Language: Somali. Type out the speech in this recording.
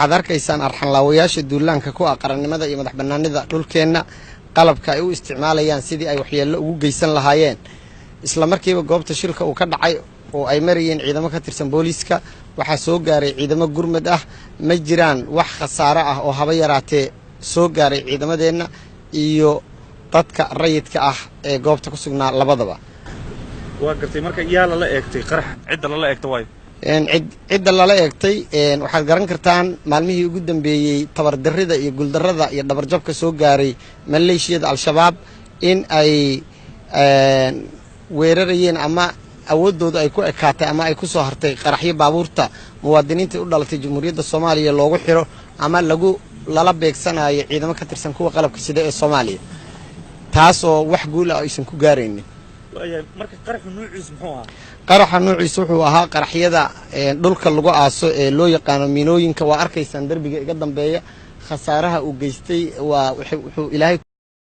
Waxaad arkaysaan arxanlaawayaasha duulaanka ku ah qarannimada iyo madax bannaanida dhulkeenna qalabka ay u isticmaalayaan sidii ay waxyeello ugu geysan lahaayeen. Isla markiiba goobta shilka uu ka dhacay oo ay marayeen ciidamo ka tirsan booliiska, waxaa soo gaaray ciidamo gurmad ah. Ma jiraan wax khasaare ah oo haba yaraatee soo gaaray ciidamadeenna iyo dadka rayidka ah ee goobta ku sugnaa labadaba. Waa gartay. Marka yaa lala eegtay qarax? Cidda lala eegta waayo? Cidda lala eegtay waxaad garan kartaan maalmihii ugu dambeeyey tabardarrida iyo guuldarrada iyo dhabarjabka soo gaaray maleeshiyada Al-Shabaab in ay weerarayeen ama awooddooda ay ku ekaatay ama ay ku soo hartay qaraxyo baabuurta muwaadiniinta u dhalatay Jamhuuriyadda Soomaaliya loogu xiro ama lagu lala beegsanayo ciidamo ka tirsan kuwa qalabka sida ee Soomaaliya, taasoo wax guul ah aysan ku gaaraynin. Marka qaraxu nuuciisu muxuu ahaa? Qaraxa nuuciisu wuxuu ahaa qaraxyada dhulka lagu aaso ee loo yaqaano miinooyinka. Waa arkaysaan derbiga iga dambeeya khasaaraha uu geystay. Waa wuxuu Ilaahay.